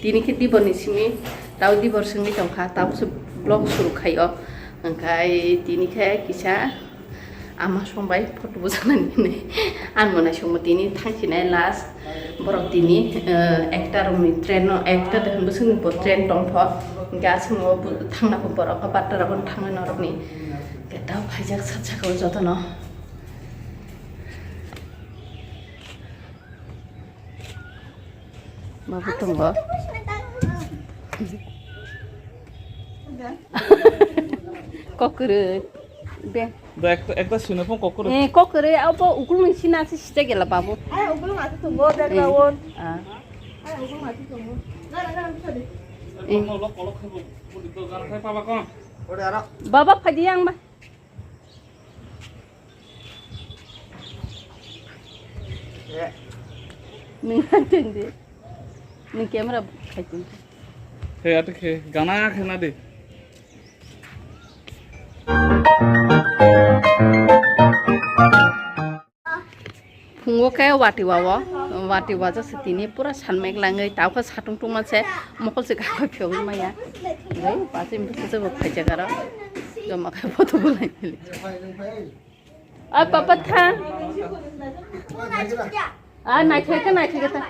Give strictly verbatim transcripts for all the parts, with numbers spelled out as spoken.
Tini khe dibor ni simi, tao dibor simi tongkha, tao se vlog suru khaio. Hwnkhe tini khe kisa ama songbai photo bwchanani hinwi ang bo naisingmo tini thangsinai last. Borok tini, eh, ekta rokni train no, ekta de hinwi bwswkni bo train tongpho. Hwnkhe aswkno bo thangna pho borok, batta rokno thangwi norokni. Hwnkhe tao phaijak sat saka o jotono. Babu tongo. Kokrwi. Be. Da ekta, ekta sino phone kokrwi. Eh, kokrwi, abo ukulungni sina se sita gela babu. Ai, ukulung ati tongo, be. Eh. Rawon. Ah. Ai, ukulung ati tongo. Na, na, na, na, na. Eh. Kolok, kolok, kolok, kolok, kolok, kolok, kolok, kolok. Baba, phaidi yang ba. Nwng hai tong di. Nwng camera khai tong di. He, ate khe, gana khe na di. Phungo khe wati wao, wati wajak se tini pura san meglangwi tao khe satung tungma se mokol se gakha phiyogwi maya. Bai, pachi bwsajak bo phaijak aro. Joma khe photo bo lai. Oi, papa, tha. Ah, naithai khe, naithai khe, tha.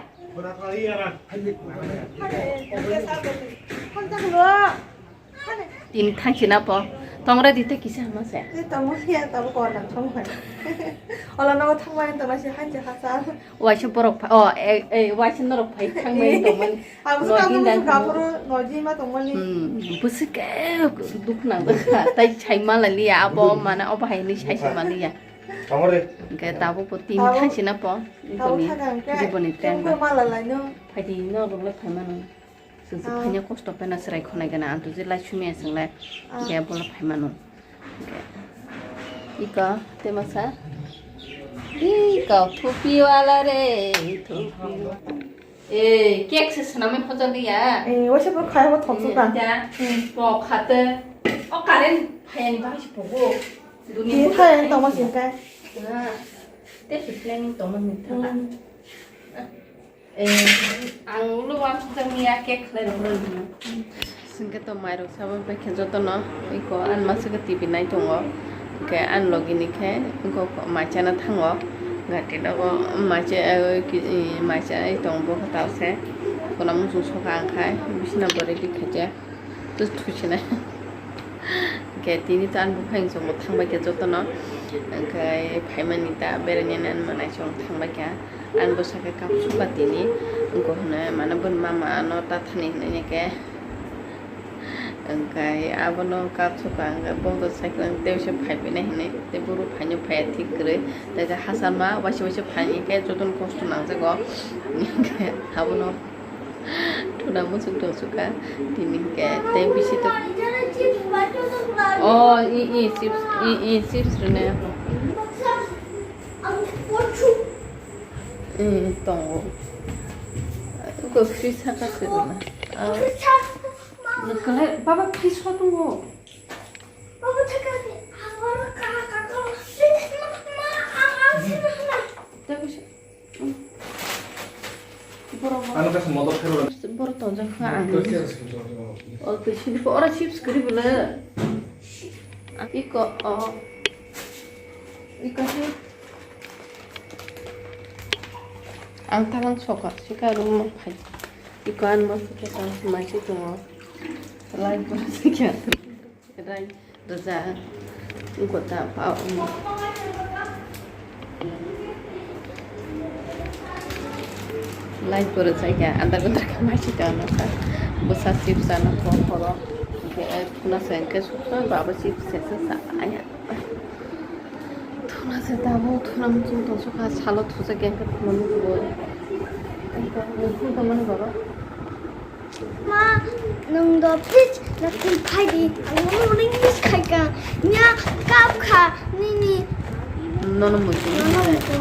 Tini thangsi na po. Tongre di te kisa hama se. Tei tongmo ya, tabo kor na thong hai. Ola no thangmani tongma se hai je hasa. Waisa borok pha-, oh, eh, eh, waisa norok phai thangmani tongmani. Abo se Noidi tamo se dai gaporo, noidi ma tongmani. Hmm, bwswk khe dukhu nangjak kha, tai sai malaliya, abo mana obo hai hinwi sai se maliya. Tamo re. Hwnkhe tabuk bo tini Tabuk, thangsi na po, tabuk boni, thakang khe, boni chwngno tenga. Malalaino. Phaidi norok le phaimano. Chwng se Ah. Phaina kosto pena chwrai khonai gana, ang to je lai sumia chwng lai, Ah. Khe bo le phaimano. Hwnkhe iko, te masa? Iko, thupi wala re, thupi wala. Eh, cake se swnamwi phochok liya. Eh, waisa bo khaya bo thok Eh, suka. Da, Hmm. Pok khate. O current phayani bahai se pogo. Dunia Ni photo thaya phayani tongma ya. Singkai. Ah, te se planning tongma ni thaka. Hmm. Eh, ang ulo wansukjak miya cake khlai rwgwlwi hino. Singke to mairok sabo bai khe jotono iko ani masa khe T V nai tongo. Hwnkhe ani logi ni khe iko mai chana thango. Gati nogo mai cha, eh, ki, eh, mai cha ai tongo bo khe tao se. Kono muchung soka ang khai bisina bo ready khaijak. Tei thusinai. Hwnkhe tini to ani buphang chwngbo thangbai khe jotono. Hwnkhe phaimani ta berainani ani manai chwng thangbai kha. Ani bwsakhe kap suka tini. Wngkha hwnwi mane boni mama ano ta thani hwnwi khe. Hwnkhe abono kap suka hwnkhe bo to cycle tei se phai phinai hwnwi tei buru phaino phaiya thik kwrwi. Tei hachal ma waisa waisa phai hwnkhe jotono kosto nangjago. Hwnkhe abono Thuna muchung tong suka, tini hwnkhe tei bisi to. Oh, i, i, chips, i, i, chips rwne. I, tongo. Ko fridge saka se rwna. Ah. Nokole, baba, fridge ko tongo. Tei bisi. Borok Ano kaisa modok khe rw. Borok tonjak kha ang. Khe rw. O twi sini ko ora chips kwrwi bwle. Iko, o. Iko se. Ang talang soka, sika room no phai. Iko an mo sika tang mai se tongo. Lai ko sika. Rai, rwja, wngkha ta, pa, um. Light bo rwjak ya, andar andar khe mai se tong nokha. Bwsa chips ano kho khoro. Hwnkhe, eh, khuna se hwnkhe sukha, baba chips se sa, aya. Thuna se tabuk, thuna muchung tong sukha, salo thujak ya, hwnkhe thuna muchung bo. Hwnkhe, hwnkhe, hwnkhe, baba. Ma, nwng do please, na twi phai di. Ang nwng miss khai ka. Nya kap kha, nini. Nono muitu. Nono muitu.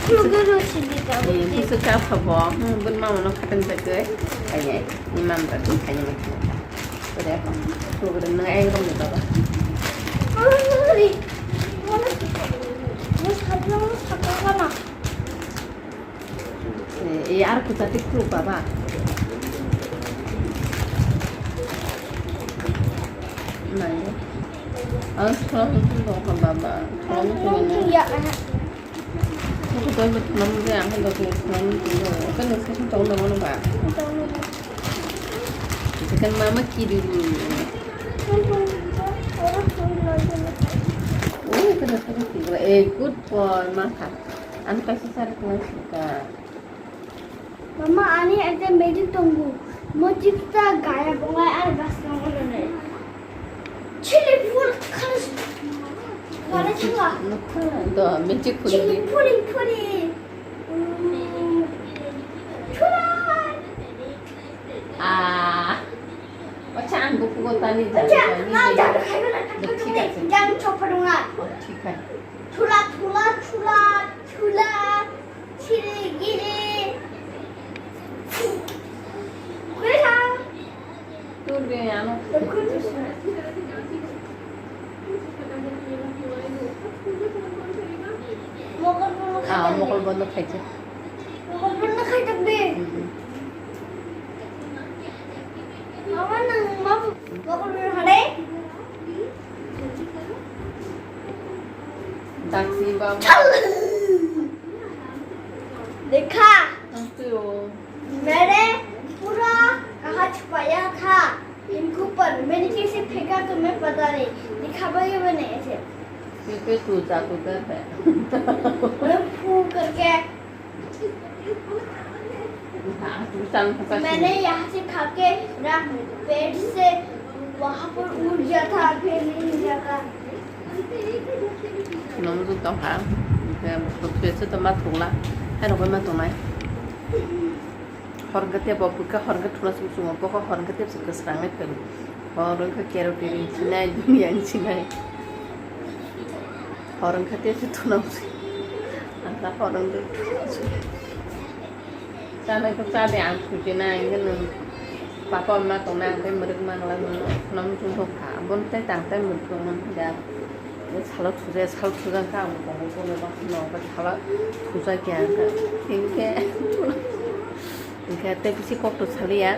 Khulugwi rw si di ka. Eh, busu kap kha bo. Hmm, bun mama no khatang jagwi. Khaye, ni mam da tu khaye ma. Kore ko. Program na ai rom da ba. Oi. Mo sablo sakha ma. Eh, eh, ar kuchati khuluk baba. Ang thwlamo thwng tong kha baba. Thwlamo thwng ya. Thwlamo thwng ya, ang thwlamo thwng ya. Kan nang sakhe tong tong ba. Kan mama kiri. Oh, kan sakhe tong. Eh, good boy, mama. Ang kaisa sari khlai suka. Mama, ani ekta magic tongo. Mo chipta gaya bongai ar gas tongo nai. Chili phul khalas. Wala chula. Do, magic phul. Chili phuli phuli. Mm, chula. Ah. Acha, ang buku ko tani jani. Acha, jani, na jani. Jadu khai na. Thik ache. Jadu chopar na. Oh, thik hai. Chula, chula, chula, chula. Chili gili. Kuri thang. Tur de ano. Mokol bondo khai. Ah, mokol bondo khai se. Mokol bondo khai tak de. Hmm. Mama nang ma mokol bondo khai. Taxi ba. Chal. Dekha. Ang tu. मैंने पूरा कहा छुपाया था इनके ऊपर, मैंने कैसे फेंका तुम्हें पता नहीं, दिखा भाई मैंने ऐसे। क्योंकि तू जादूगर है। मैं फू करके। हाँ, तू चांद फंसा मैंने यहाँ से खा के मेरा पेट से वहाँ पर उड़ गया था, फिर नहीं जाता। Nung tong kha, hwnkhe bwswk se to ma thukla, hai rok bai ma tongnai. Hor hwnkhe tei bo phuikha, hor hwnkhe thuna sung sungo, bokha hor hwnkhe tei bwswk kwsrangnai phaio. Hor hwnkhe keroti ring sinai, duniya ring sinai. Hor hwnkhe tei se thuna sung, ang kha hor hwnkhe thuna sung. Chanai khe cha de, ang thujina, hwnkhe nwng papa ma tongnai, ang tei mwrwk mangla, nwng phunam chumphok kha, aboni tei tang tei mwrwk tongmani da. Salo thuja, salo thuja khe ang tongo, bono baksa no, salo thuja khe ang kha, hwnkhe, hwnkhe tei bisi kok to saliya,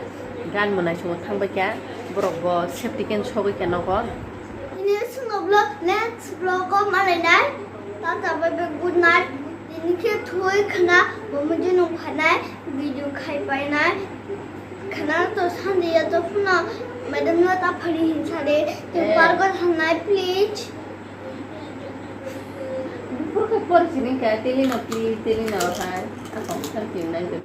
gan mwnai chwngno thangbai kha, borok bo safety khe sogwi kha nogo. Ini sungno vlog, next vlog o malainai. Tata bye bye, good night. Tini khe thoi khna, bo mujung nung phanai, video khai painai. Khna to sandi ya to phuna, madam no ta phari hin sadi. To Eh. Park o thangnai, please. Buphur khe por sini kha, teli no please, teli no khai. Ako khan tin nai.